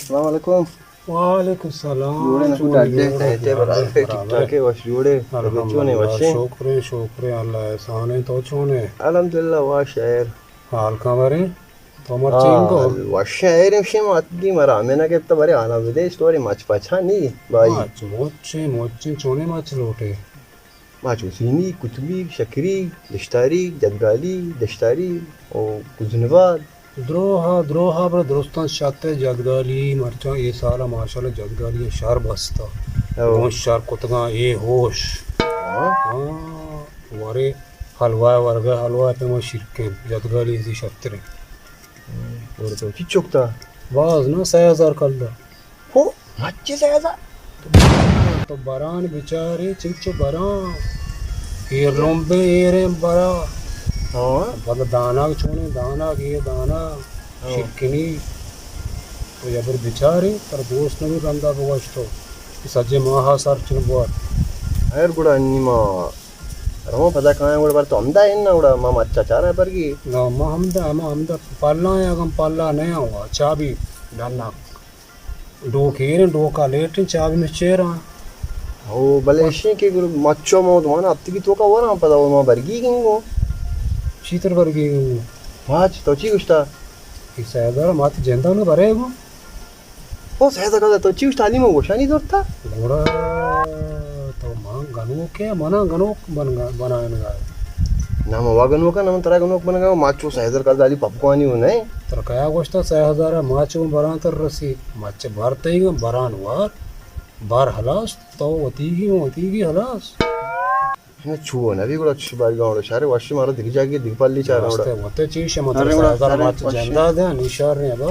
السلام علیکم۔ وعلیکم السلام۔ جوڑے نہ؟ چون ڈاڈے؟ جوڑے؟ ٹھیک ٹھاک ہے، وش جوڑے؟ طبیعت چون ہے؟ الحمدللہ، وش ہے؟ شکر ہے، شکر ہے، اللہ احسان ہے۔ تو چون ہے؟ الحمدللہ، وش ہے۔ حال کمر ہے؟ تو مرچی ہاں، انگو؟ وش ہے، ایر شیم اتگی مرا، میں نہ کہتا برے آنا بدے، اس توری مچ پچا نہیں بھائی۔ مچ، مچ، مچ، چونے مچ لوٹے؟ مچ حسینی، قطبی، شکری، دشتاری، جدگالی، دشتاری، او گزنوال۔ دروہ، دروہ، بر درستان شاتے جدگالی، مرچاں اے سالا ماشاءاللہ جدگالی شر بستا۔ او۔ اون شر کتگاں اے ہوش۔ ہاں۔ ہاں، ورے حلوہ ورگا، حلوہ پہ ما شرکیں، جدگالی زی شرتریں۔ اور تو چی چکتا؟ باز نا، سہ ہزار کلدار۔ ہو، مچے سہ ہزار؟ تو بران بچارے، چنچو بران۔ ایر لومبے ایریں برا۔ ہاں۔ پدا داناگ چونے، داناگ، اے داناگ، ہاں۔ شرکنی۔ تو یبر بچارے، تر دوست نبی رندا بگوشتو۔ سجے ماہا سر چن بوار۔ خیر گڑا انی ما رواں پدا کایاں گڑا بر تو ہمدا اِنّا گڑا ما مچا چاراں برگی۔ نا، ما ہمدا، ما ہمدا پالا ایں، اگاں پالا نہ آں وا، چابی ڈنا۔ ڈوک ایریں، ڈوکا لیٹیں، چابی مچ چیراں۔ او، بلے اشیں کہ گڑا مچا ما دوانا ہفتگی توکا وراں پدا ما برگی گنگو۔ چیتر برگی گنگو؟ ماچ، تو چی گوشتا؟ کہ سیدار مات جندا نہ برے گو۔ او سیدا کدا تو چی گوشت، تعلیم گوشانی زرتا؟ گڑا تو ما گنوک ئے، منا گنوک بنگا، بنائینگا ئے۔ نہ، ما وا گنوک، نہ من ترا گنوک بنگا، ما چو سیدار کدا علی پپکوانی ہوں نہ۔ ترا کیا گوشتا سہ ہزار ما چو بران تر رسی، ما چہ بار تئی بران وار، بار ہلاس، تو وتیگی، وتیگی ہلاس۔ نہ، چو نہ بی گڑا چی باری گاؤں شہر واشی مارا دگہ جاگے دگہ پلی چارا گڑا۔ واسطے وتے چی شما ارے ترا گڑا، سیدار ارے ماچ واشی۔ جندا دے، نشار نے با۔